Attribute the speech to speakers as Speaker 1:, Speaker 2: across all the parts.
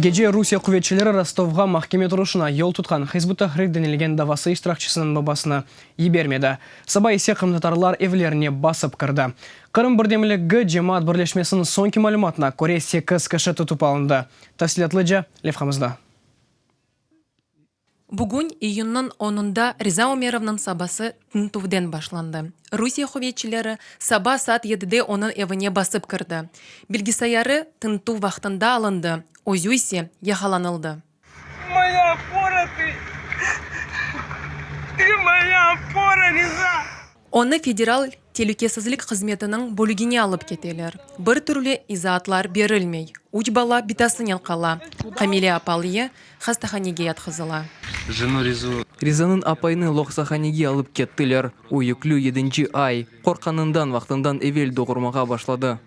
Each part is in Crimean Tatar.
Speaker 1: Gece Rusiye quvetçileri Rostovğa mahkeme turuşına yol tutqan Hizb ut-Tahrir denilgen davası iştirakçisiniñ babasını yibermedi. Saba ise qırımtatarlar evlerine basıp kirdi. Qırım birdemligi cemaat birleşmesiniñ soñki malümatına köre sekiz kişi tutıp alındı. Tafsilâtlıca levhamızda.
Speaker 2: Bugün, iyünniñ onunda, Riza Ömerovnıñ sabası tintüvden başlandı. Rusiye quvetçileri saba saat yedide onıñ evine basıp kirdi. Bilgisayarı tintüv vaqtında alındı, özü ise yaqalanıldı.
Speaker 3: Moya opora tı! Tı moya opora, Riza!
Speaker 2: Onı Federal telükesizlik hızmetiniñ bölügine alıp keteler. Bir türlü izaatlar berilmey. Üç bala bitasınen qala. Kamile apalyı hastahanege yatqızıla.
Speaker 4: Rizanıñ apayını loqsahanege alıp kettiler. O yüklü yedinci ay. Qorqqanından vaqtından evel doğurmağa başladı.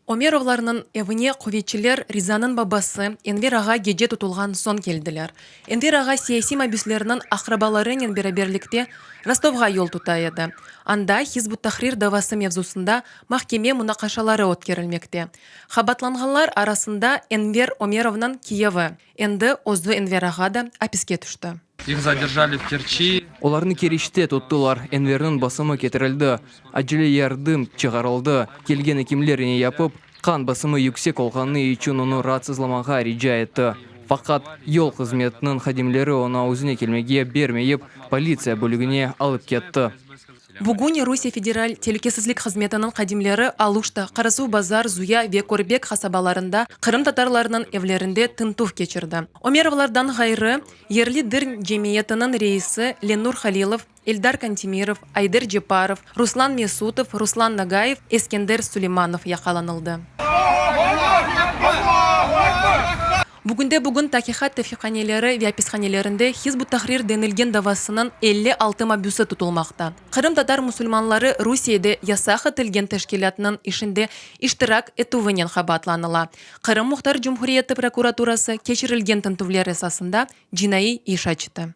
Speaker 2: Ömerovlarnıñ evine quvetçiler Rizanıñ babası Enver ağa gece tutulğan soñ keldiler. Enver ağa siyasiy mabüslerniñ aqrabalarınen beraberlikte Rostovğa yol tuta edi. Anda Hizb ut-Tahrir davası mevzusında mahkeme munaqaşaları ötkerilmekte. Qabaatlanğanlar arasında Enver Ömerovnıñ kiyevi, endi özü Enver ağa da apiske tüşti.
Speaker 5: İh zaderjali v Kerçi.
Speaker 4: Olarnı Keriçte tuttılar. Enverniñ basımı ketirildi. Acele yardım çağırıldı. Kelgen ekimler ine yapıp, qan basımı yüksek olğanı içün onı raatsızlamağa rica etti. Faqat, yol hızmetiniñ hadimleri oña özüne kelmege bermeyip, politsiya bölügine alıp ketti.
Speaker 2: Bugün Rusiye Federal telükesizlik hızmetiniñ hadimleri Aluşta, Qarasuvbazar, Zuya ve Körbek qasabalarında qırımtatarlarnıñ evlerinde tintüv keçirdi. Ömerovlardan ğayrı, yerli dir cemiyetiniñ reisi Lenur Halilov, Eldar Kantimirov, Ayder Ceparov, Ruslan Mesutov, Ruslan Nagayev, Eskender Suleymanov yaqalanıldı. Bugünde-bugün taqiqat tevfiqhaneleri ve apishanelerinde Hizb ut-Tahrir denilgen davasınıñ 56 mabüsi tutulmaqta. Qırımtatar musulmanları Rusiyede yasaq etilgen teşkilâtnıñ işinde iştirak etüvinen qabaatlanıla. Qırım Muhtar Cumhuriyeti prokuraturası keçirilgen tintüvler esasında cinaiy iş açtı.